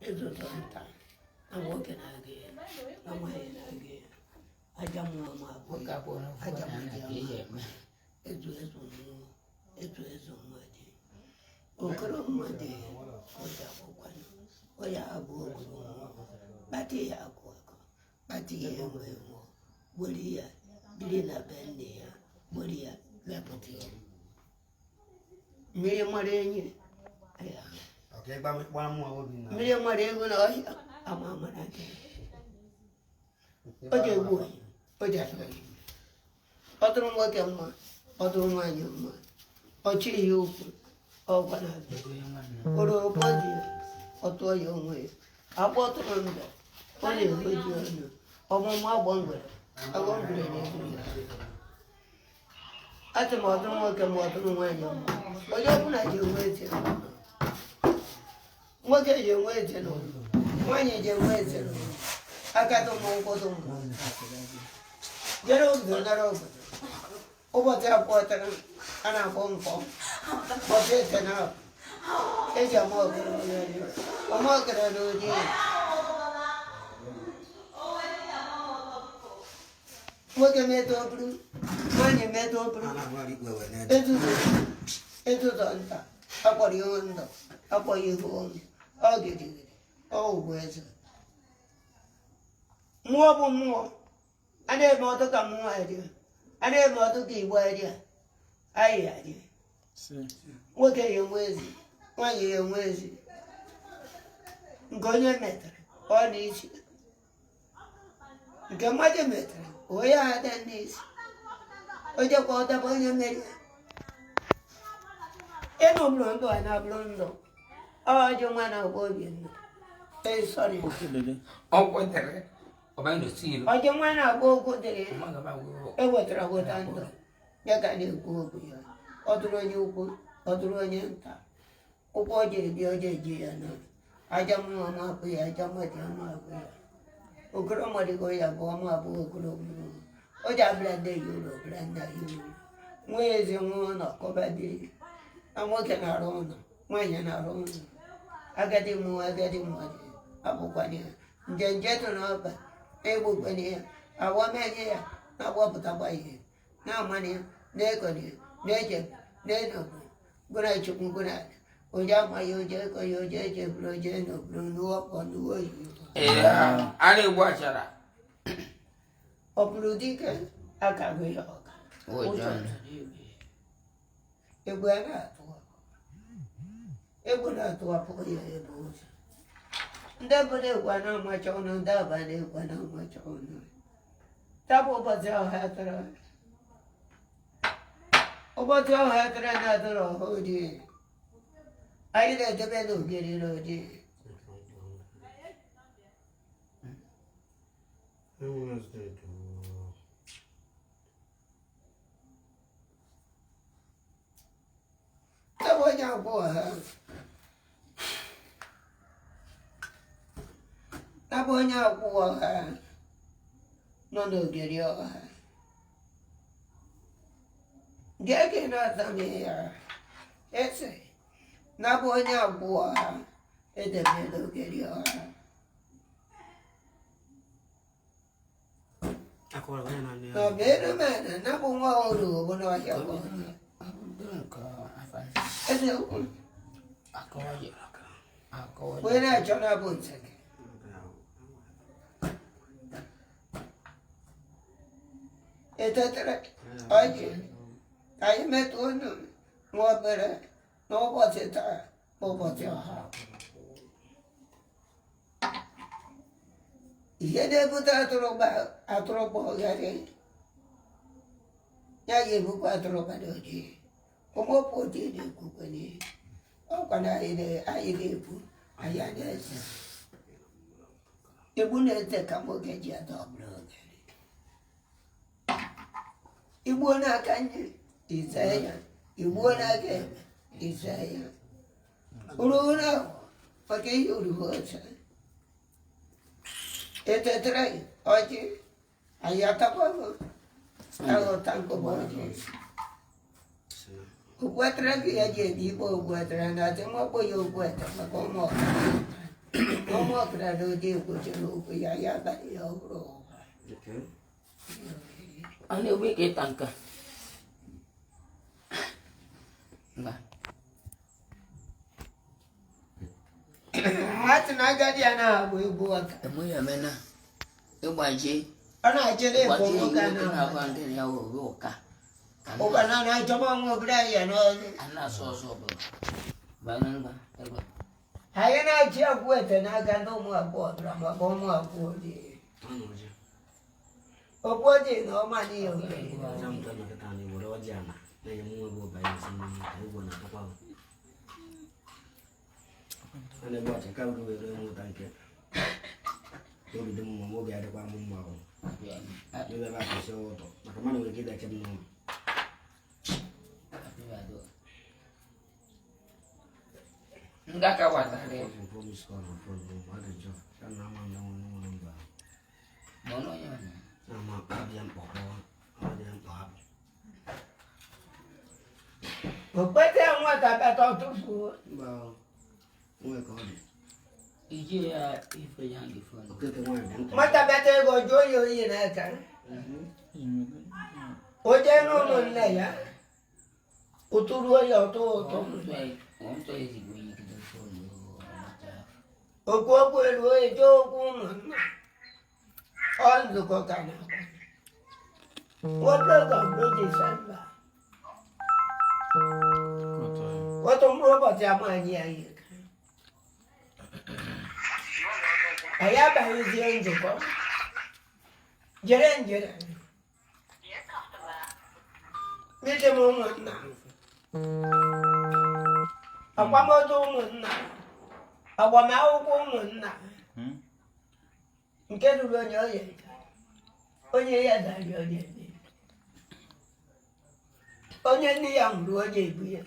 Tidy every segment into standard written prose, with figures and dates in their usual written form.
Ịzụtọ nta na nwoke na-aga ya, na nwaanyị na-aga ya. Aja mmụọ ma abụ Nwoke abụọ na ofu aja na mmadụ ka ihe eme. Ezu ezu mmụọ, ezu ezu mmadụ. Okoro mmadụ ọja akwụkwanụ, ọya abụ okoro mmụọ. Kpata ya akụ akụ, kpata ya enwe enwe, were ya biri na be nne ya, were ya mepụta ya. Mmiri mara enyi ya. Mmiri mara ego na ọhịa ama amara gị. Ọ ga-egbu oyi, ọ ji atụ oyi. Ọ tụrụ nwoke mma, ọ tụrụ nwaanyị mma. Ọ chịghị ya okwu, ọ gwara gị. Ụrụ ụbọchị ọ tụọ ya onwe ya. Akpọ tụrụ mbe, ọ na-ehoji ọnụ. Ọmụmụ agbọ ngwere, agbọ ngwere na-egbu ya. Asị m ọ tụrụ nwoke ma ọ tụrụ nwaanyị mma. Onye ọbụla ji enwe ezinụlọ. Nwoke ji enwe ezinụlọ, nwaanyị ji enwe ezinụlọ. Aka tụ m nkwụ tụ m. Jere obodo nara obodo. Ụbọchị abụọ tara a na-akpọ nkwọ. Ụbọchị ete na eji ama ọkara n'oji. Ọma ọkara n'oji. Nwoke metụ oburu, nwaanyị metụ oburu. Ezuzo ezuzo nta, akpọrọ ihu ndụ, akpọrọ ihu ọnụ, ọ gidigidi, ọ ugwu eze. Mmụọ bụ mmụọ, a na-eme ọtụ ka mmụọ adị, a na-eme ọtụ ka igbo adị, anyị adị. Nwoke ya enwe ezi, nwaanyị ya enwe ezi. Nke onye metara, ọ n'isi. Nke mmadụ metara, onye ada n'isi. O jekwa ọdaba onye mere ya. Ịnụ bụrụ ndụ a na-abụrụ ndụ. Ọ jụ nwa na-agwa obi ndụ. Ee, sorry. Ọ kwetere ọbanye n'osi ilu. Ọjụ nwa na-agwa okwu dịrị ya. Mmadụ ma wee E wetara weta ndụ ya ka na-ekwu okwu ya. Ọ dụrụ onye ukwu, ọ dụrụ onye nta. Ụkwụ o jiri bịa, o ji eji ya na aja mmụọ ma abụ ya, aja mmadụ ya ma abụ ya. Okoro mmadụ ya bụ ọma abụ okoro mmụọ. O ji abịa ndị ya ụlọ, bịa nna ya ụlọ. Nwee ezi nwa ụlọ kọba biri. Na nwoke na-arụ ụlọ, nwaanyị na-arụ ụlọ. Agadi mmụọ, agadi mmadụ abụkwana ya. Njenje tụ n'ọba, egbukwana ya, awọmenye ya, na-agbapụtakwa ihe, na-amanye ya, na-ekonye ya, na-eche, na-enoburu, gụna chukwu gụna ala. Oje amaghị, oje ekonye, oje echeburu, oje enoburu, n'ụọkpọ n'uwe oyibo. Ee, a na-egbu achara. Ọ bụrụ dike akaghị ya ọka. Ụjọ. Ụjọ tụrụ egwu. Egwu a na-atụ apụ. Egwu na-atụ apụ ya ebe ụzọ. Ndị bụ na-egwu a na-amacha ọnụ, ndị aba na-egwu a na-amacha ọnụ. Tabụ ụbọchị ahụ ha tara. Ụbọchị ahụ ha tara na-atụrụ ọha ojii. Anyị na-edebe n'ogiri n'ojii. Tabụ onye abụọ ha. Tabụ onye abụọ ha nọ n'ogiri ọha. Gee gị na-ata m ya. Ese, na-abụ onye abụọ ha edebe n'ogiri ọha. Na ọ bụ elu mana na-abụ nwa ọhụrụ bụ n'ọhịa ka ọ nọ. Eze ukwu, wee na-achọ na-abụ nseke. Etetere ọjị ka anyị metụ unu nwa obere n'ụbọchị taa bụ ụbọchị ọha. Ihe na-ebute atụrụgba atụrụgba ọgharị ya ga-ebukwa atụrụgba n'ojii. Ụmụpụ ojii na-ekwukwe n'ihe. Ọkwa na anyị na-ekwu anyị a na-eze. Egbu na-eze ka nwoke ji atọ ọbụla ogere. Igbuo n'aka nne, ize ya. Igbuo n'aka ekpe, ize ya. Uruhu ahụ maka ihe uruhu ọcha. Etetere ọjị, anyị atakwago aghọta nkụba ọjị. Ogbuetara gị ya ji ebi ikpe ogbuetara na asị nwakpo ya ogbuete maka ụmụ ọka. Ụmụọkara na ode kwechiri okwu ya ya abalị ya ọ bụrụ ụwa. Ọ na-egbu ka ịta nka. Mba. Ha sị na agadi ya na-agba egwu ọka. Emu ya mena. Ịgbaji. Ọ na-achere ịbụ Ịgbaji nwoke a nwoke na-agba na-agba. ndị ya wụ ụka. Ụka na na-achọba nwa obere ya n'ọnụ. A na-asụ ọsọ ọbụla. Banye ngwa ebe. Anyị na-achị akwụ ete n'aka ndị ụmụ agbọghọ bịara maka ụmụ agbọghọ dị. Okwu dị na ọma n'ihe obere. Obi dị m mma ma obi adịkwa m mma ọ ebe ebe a kwụsị ụtọ maka mmadụ nwere ike ịdachi m n'ụlọ. Ndị aka gbasara ya. Ma ọ nọ ya na. Okpete nwata bata ọtụfuo. Iji ya ife ya ndị fon. Nwata bata ego jụọ ya oyi n'aka. O jee n'ụlọ nne ya. Ụtụ ruo ya ụtụ ụtụ. Ọntọ ezigbo onye gide fon Okwu okwu eruo eje okwu ụmụnna. Ọ nzukọ ka na-akwa. Nwoke ga-abụ Disemba. Otu mkpụrụ ụbọchị ama anyị anyị ka. Anyị abanyezie nzukọ. Jere njere. Mite m ụmụnna. Akwamozu ụmụnna. Agbamakwụkwọ ụmụnna. Nke ruru onye onye nka. Onye ya dari onye nne. Onye nne ya nwụrụ onye ebu ya.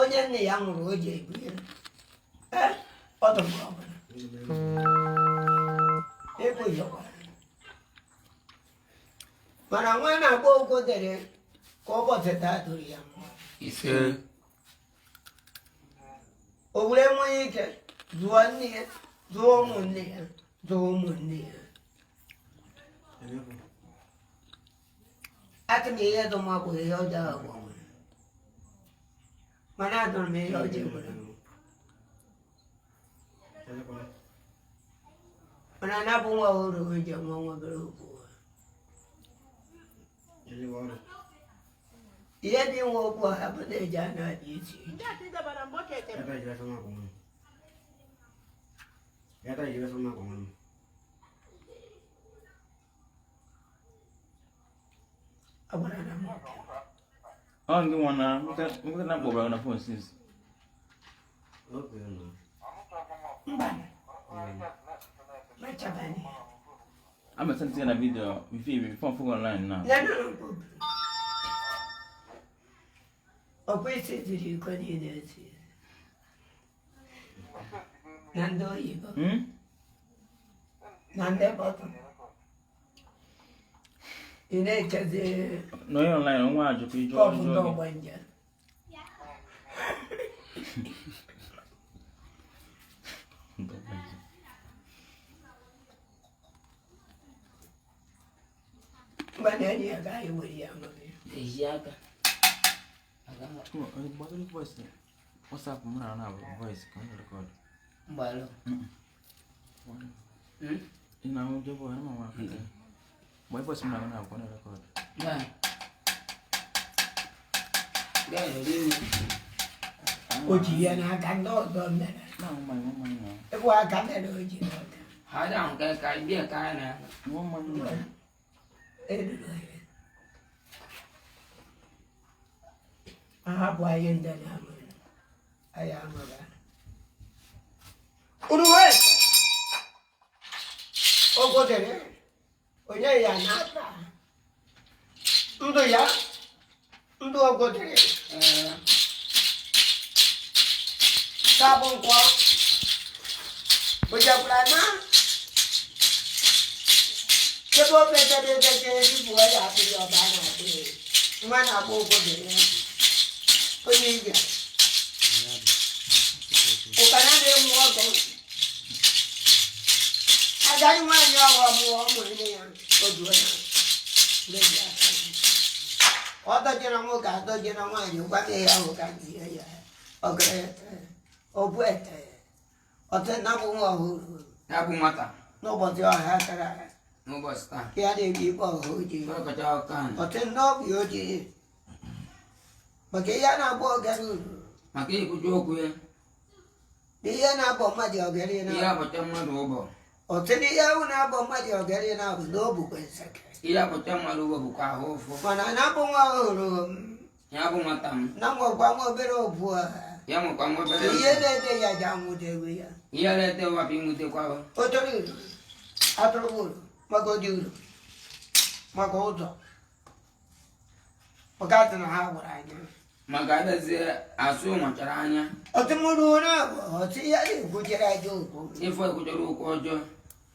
Onye nne ya nwụrụ onye ebu ya. Ee, ọ dị mgbe ọbụla. Egwu yọkwara. Mana nwa na-agba okwu dere ka ụbọchị taa doro ya mma. Ise. O were nwee ike zụọ nne ya, zụọ ụmụnne ya, zụọ ụmụnne ya. Atụ m ihe dị mma bụ ihe ọjọọ agwa nwere. Mana atụrụ m ihe ọjọọ nwere. Mana anapụ nwa ọhụrụ nje nwa nwa obere okwu. Ihe dị nwa okwu a bụ na eji a na-adị iche iche. Agwara na m oke. Ọ gị nwa na nkịta na mkpọbara na phone since. Mba. Machabani. I'm sending na video before I online now. Ya nụrụ mkpu. Ọkwa isi ziri iko niile esi. Na ndị oyibo. Hmm? Na ndị bọtụ. Ị na-echezi No, you're online. Nwa ajụkwa ijụ kọpụ ọjọọ ndị gị. ọgbanje. Mgbe na-enye ya ka anyị were ya ṅụrị. Eji aka. Aga m Gbadoro voice. WhatsApp m na na voice ka m record. mgbalụ. Ị na-ahụ jebe ọrụ ma nwa afọ. Mgbe voice m na na akwa na record. Mba. Gaa eri nri. O ji ya n'aka ndị ọzọ mere. Na ahụ mmanya nwa mmanya na. Ịbụ aka mere o ji n'aka. Ha da nke ka bịa ka a na. Nwa mmanya na. Eruru ya. Ahapụ anyị ndị na-amụrụ. Anyị amụrụ. Uruwe! O gotere onye ya n'aka. Ndụ ya, ndụ o gotere. Ee. Sabụ nkwọ. O jekwara na ebe o metere eteche ibu ya akpịrị ọba na-akpịrị. Nwa na-agba ụkwụ dịrị ya. Onye ije. Ụkana na-enwe ọgọ. Agadi nwaanyị ọghọ mụọ ụmụ nne ya odu ya mebi aka ọ dọjere nwoke adọjere nwaanyị gwa m ya ahụ ka ndị ya ya ọgara ete ọbụ ete ọtị na bụ nwa ọhụrụ Ya bụ nwata n'ụbọchị ọha tara n'ụbọchị taa. Ya na-ebi ikpe ọha ojii Ọkọcha ọka nụ. ọtị n'obi ojii maka ihe na-abụ ọgara uru Maka ikwucha okwu ya. Na ihe na-abọ mmadụ ọgara Ihe na abọcha mmadụ ụbọ. ọtị na ihe ahụ na-abọ mmadụ ọgara na abụ na o bukwa nseke. Ihe abọcha mmadụ ụbọ bụkwa ahụ ụfụ. Mana na-abụ nwa ọhụrụ m Ya bụ nwata m. na nwekwa nwa obere obu a Ya nwekwa nwa obere. Ihe na-ede ya ji anwụdewe ya. Ihe na-ete wapụ inwutekwa. O toro uru atụrụ uru maka odi uru maka ụzọ maka atụ na ha gwara anya. Maka adazie asụ nwachara anya. Ọtụmụrụ onye abụ ọtụ ya na-ekwuchere aja okwu. Ife ekwuchara okwu ọjọọ.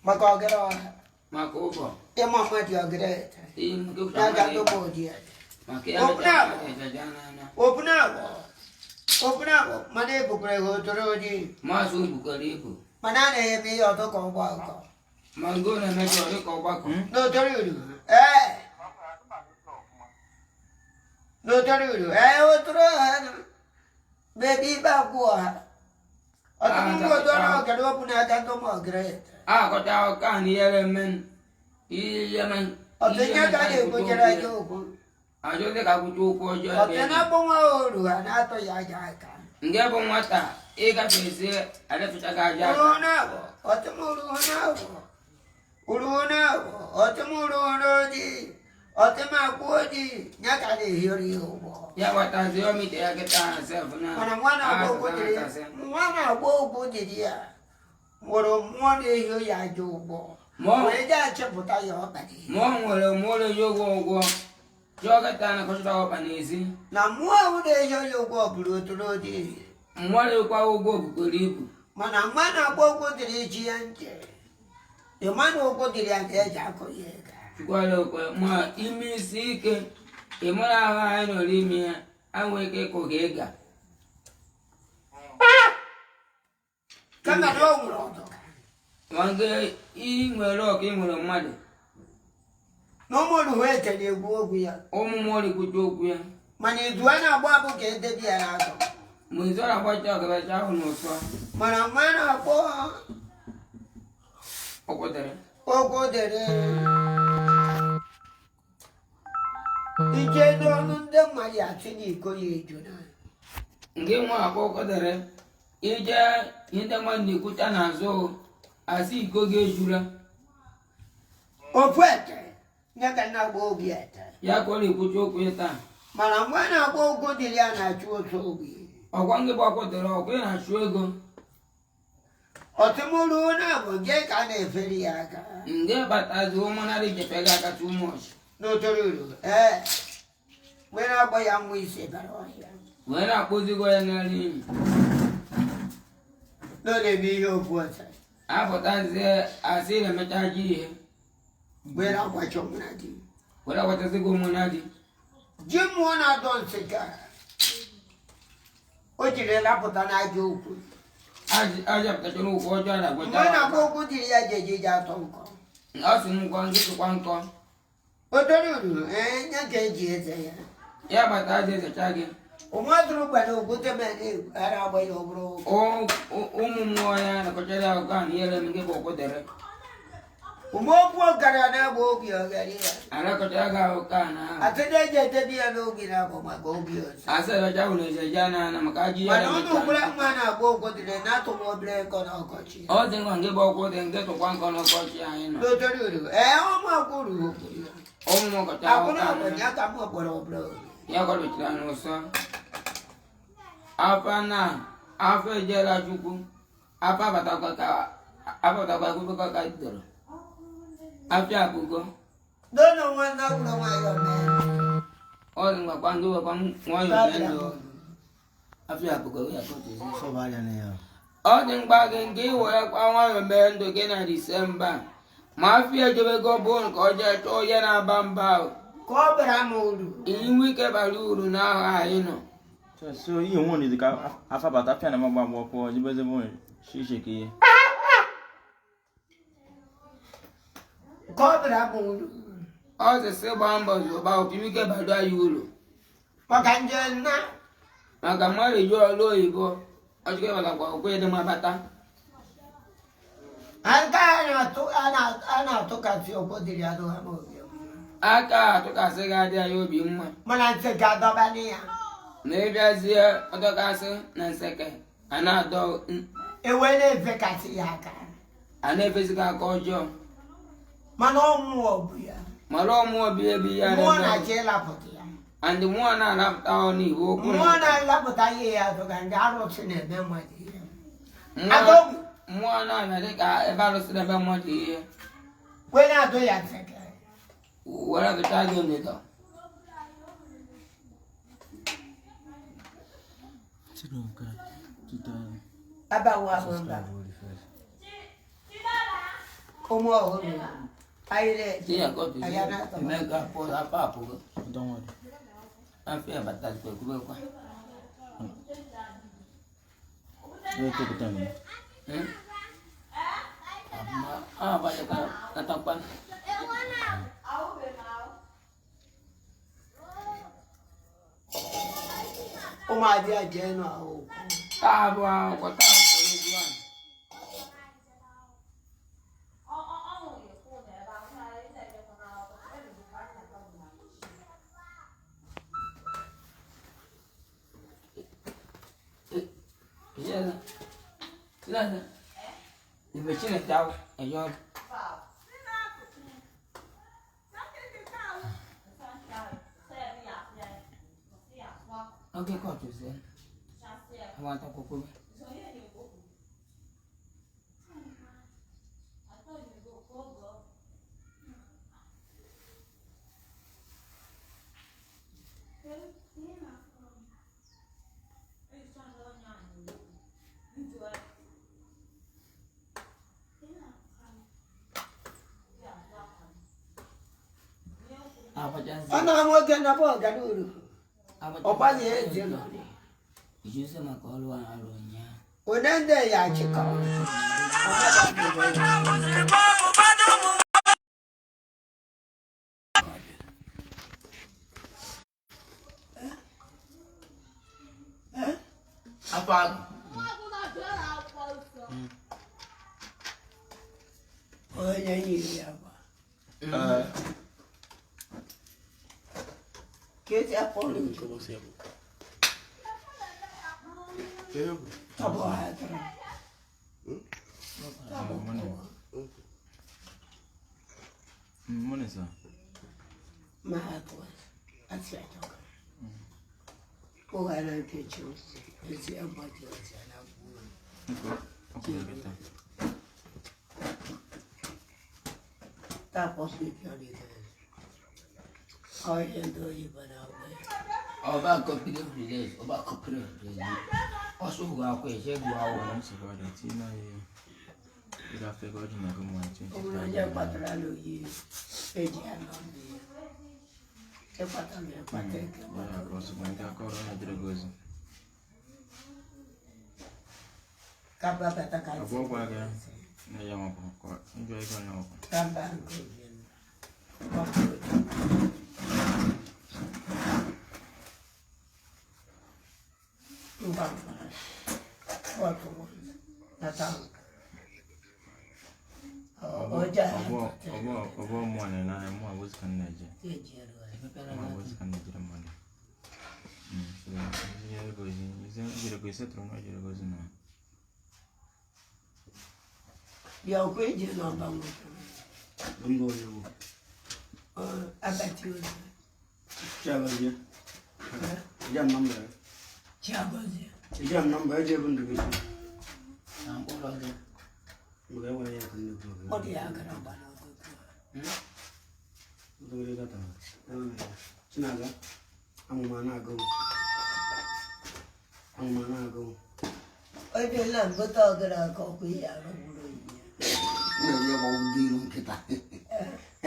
Maka ọgara ọha. Maka ụbọ. Ịma mmadụ ọgara ete. Ihe nke Ya ga mmadụ ndụbọ ụdị ya. Maka ya Okwu na-abụ. ejaja n'anya. Opu na-abụ. Opu na-abụ mana ebukwara ya otoro ojii. Maazị bukwara ibu. Mana a na-eme ihe ọtọ ka ọgba ọkọ. Ma nke ọ na-emecha ọ dịka ọgbakọ. N'otoro uru. Ee. N'otoro uru. Ee, otoro ha mebi ikpe akwụ ha. Ọtụtụ ndị otoro ọgara opu n'aka ndị ụmụ ọgara ete. Akọcha ọka na ihere men. Ihe men. Ọtụ nye ka a na-ekwuchere aja okwu. Ajọ dịka akwụcha okwu ọjọọ Ọtụ ebe na-abụ nwa oru ha na-atụ ya aja aka. Nke bụ nwata ịgafezie adịtụchaghị aja Uru aka. na-abụ ọtụm uru na-abụ. Uru na-abụ ọtụm uru n'ojii. Ọtụm akwụ ojii ya ka a na-ehiori ya ụgbọ. Ya gbatazie omite ya kịta sef na. Mana nwa na-agba okwu dịrị ya nwa na-agba okwu dịrị ya nwere mmụọ na-ehi ya aja ụgbọ. Wee jee achịpụta ya ọkpa n'ihe. Ma ọ nwere mmụọ na-eji ụgwọ ụgwọ. Jụọ kịta na kọchịta ọkpa n'ezi. Na mmụọ ahụ na-ehi ya ụgwọ bụrụ otoro ojii. Mmụọ na-ekwa ụgwọ bukwara ibu. Mana nwa na-agba okwu dịrị ji ya nche. Ịma na okwu dịrị ya ka eji akụ ya ego. Chukwara okwe ma ime isi ike ị mara ahụ anyị nọrọ ime ya anwe ike ịkụ gị ịga. Kama na o nwere ọdụ. Ma nke ị nwere ọka ị nwere mmadụ. Na ụmụ ruhu ete na-egwu okwu ya. Ụmụ mmụọ na-ekwucha okwu ya. Mana izu a na-agba abụ ka edebi ya n'azụ. Ma izu ọ na-agbacha ọgaracha ahụ n'ụsọ. Mana nwa na-akpọ Okwu dịrị. Okwu dịrị. Ije n'ọnụ ndị mmadụ atị n'iko ya eju na. Nke nwa akpọ okwu dịrị. Ije ihe ndị mmadụ na-ekwucha n'azụ asị iko gị ejula. Ofu ete nye ka na-agba obi ete. Ya ka ọ na-ekwucha okwu ya taa. Mana nwa na-agba okwu dịrị ya na-achụ otu obi. Ọkwa ndị bụ ọkwụ dịrị ọkwa ị na-achụ ego. Ọtụmụrụ na-abụ nke ka a na-eferi ya aka. Nge batazi ụmụnarị jefe gị aka too much. N'otoro uru. Ee. Wee na-agba ya nwa isi bara ọhịa. Wee na-akpụzigo ya n'elu imi. Na ọ na-eme ihe okwu ọcha. Apụtazie asị na-emecha ji ihe. Wee na-agbacha ụmụna di. Wee na-agbatazigo ụmụna di. Ji mmụọ na-adọ nsị ka o jiri lapụta n'ajọ okwu. Aja pụtachara okwu ọjọọ na-agwacha. Mgbe na-agba okwu dịrị ya ji eji atọ nkọ. Ọ sị nkọ ndị tụkwa nkọ. O toro uru ee nye ka eji eze ya. Ya bata aja ezecha gị. Ụmụatụrụ gbara okwute ma na-ara agba ya ọ bụrụ Ụmụ mmụọ ya na-akọchara akụkọ a na ihere m nke bụ okwu dịrị. Ụmụokwu ọgara na-agba obi ọgara ya. Anakọchara gị akụkọ a na ahụ. Atụrụ eji edebe ya n'obi na-abụ maka obi ọzọ. Asị ezecha bụ na ezecha na ana maka ajọ ihe Mana ụnụ na-emecha. gwara mma na-agba okwu dịrị na-atụghị obere nkọ n'ọkọchị. Ọ dị ngwa nke bụ okwu dị nke tụkwa nkọ n'ọkọchị anyị nọ. N'otoro uru ee ụmụ akwụ ruru okwu ya. Ụmụ ọkọcha Akwụrụ akụkọ ọbụ a na ya ka m kpọrọ obere obi. Ya kwadochara n'ụsọ. Afa na afọ ejela Chukwu. Afa batakwa ka afa batakwa akwụkwọ ka dọrọ. Afịa abụgo. N'ụlọ nwa nna gwụrụ nwayọọ mee. Ọ dị ngwakwa ndị nwekwa nwayọọ mee ndụ. Afịa abụgo ya ka otu ezi. Ọ dị mkpa gị nke ị were kwa nwayọọ mee ndụ gị na Disemba. Ma afịa ejebego bụ nke ọjọọ chọọ onye na-aba mba ahụ. Ka ọ bara m uru. Inwe ike bara uru n'ahụ anyị nọ. So ihe nwe onye ka afa bata afịa na magba agba pụọ jibeze bụ shishe ka ihe. Ka ọ bụla bụ uru. Ọ sịsị gbaa mbọ zụba opimike bado anyị uru. Maka nje nna. Maka mmadụ ji ọrụ oyibo ọchịkọ ịbatakwa okwe dị mma bata. Aka a na-atụkasị okwu dịrị ya dụha m obi. Aka atụkasị ga-adị anyị obi mma. Mana ntị ga-adọba ya. Na ịbịazie ọdọkasị na nseke a na-adọ ewe na-efekasị ya aka. A na-efesi gị aka ọjọọ. Mana ọmụọ bụ ya. Mara ọmụọ bi ebi ya. Mmụọ na-achọ ịlapụta ya. And mmụọ na-alapụta ọnụ igwe okwu. Mmụọ na-alapụta ihe ya tụga ndị arụsị na-eme mmadụ ihe. Mmụọ na-abịa dịka ebe arụsị na-eme mmadụ ihe. Wee na-adụ ya nseke. Were dụcha gị ndịdọ. Abawo abụmba. Ụmụ ọhụrụ. Anyị na-eje. Don't worry. Wait, take your time. Ụmụadị a jee nụ ahụ. Okay, got you, sir. I want to go. Ọ na nwoke na bụ ọganuru. Ọ gbaghị ezi nọ. Onye ndị ya achịkọ. Onye yiri ya bụ. Kezi akpọrọ Tọbọ ha tọrọ. Morning, sir. Ma ha tọrọ. Asị achọka. Ụghara nke chi ezi agbaji ozi ala gwuo. Okay, better. Tapos picture ọhịa ndị oyibo na-agba ya. Ọba kọpịrị village, ọba kọpịrị village. Ọsọ ugwu akwa eche gwu awọ. I'm so glad that you know you. You have to go to my room and change Ọ bụrụ onye kpatara n'oyi eji anọ ndị ya. Ịkpata na ịkpata eke Yeah, because when I call on the goes. ka babata ka Abụọ gwa gị na ya nwapụ ka njọ ego ya nwapụ. ka mba nke obi nna. Ngwa ngwa. Ọtụ na tank. Ọjà Ọbọ mmụọ na na mmụọ abụzi ka nna eje. eji eru ya. Mmụọ abụzi ka nna ejere mmadụ. So, ihe gozi, ihe jere gozi setụrụ na jere gozi na. Bịa ọkwa eji n'ọba nwoke. Mbọ onye bụ. Abati ozi. Chiagozie. Eje m nọmba ya. Chiagozie. Eje m nọmba eje bụ Ndubuisi. Na mkpụrụ gị. Mgbe e nwere ya ka nnukwu oge. Ọ dị ya gara gba n'ọtụtụ. Obere data. Chinaza, amụma na-agụ m. Amụma na-agụ m. Onye na mbụta ọgara aka ọkụ ihe arụgburu onye ya. M na-eji agbawu ndị iro nkịta.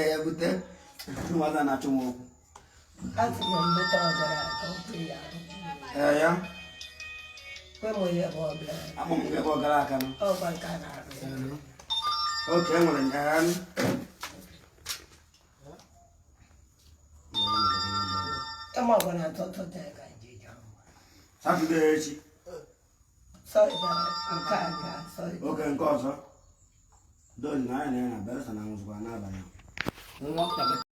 Ee, bute ụmụazị a na-achụ m okwu. A sị na mbụta ọgara aka ọkụ ihe arụgburu onye ya. Ee, ya. Kwe m onye bụ ọbịa. Amụ m ebe ọ gara aka m. Ọgba nke a na-arụ ya. Oke, enwere m ya. Ma gwara atụtụ ka ji ji. Satọde echi. Sọrọ nke a ga sọrọ. Oge nke ọzọ dozi na anyị na ya na belsa na nwụzikwa n'abalị. Nwa.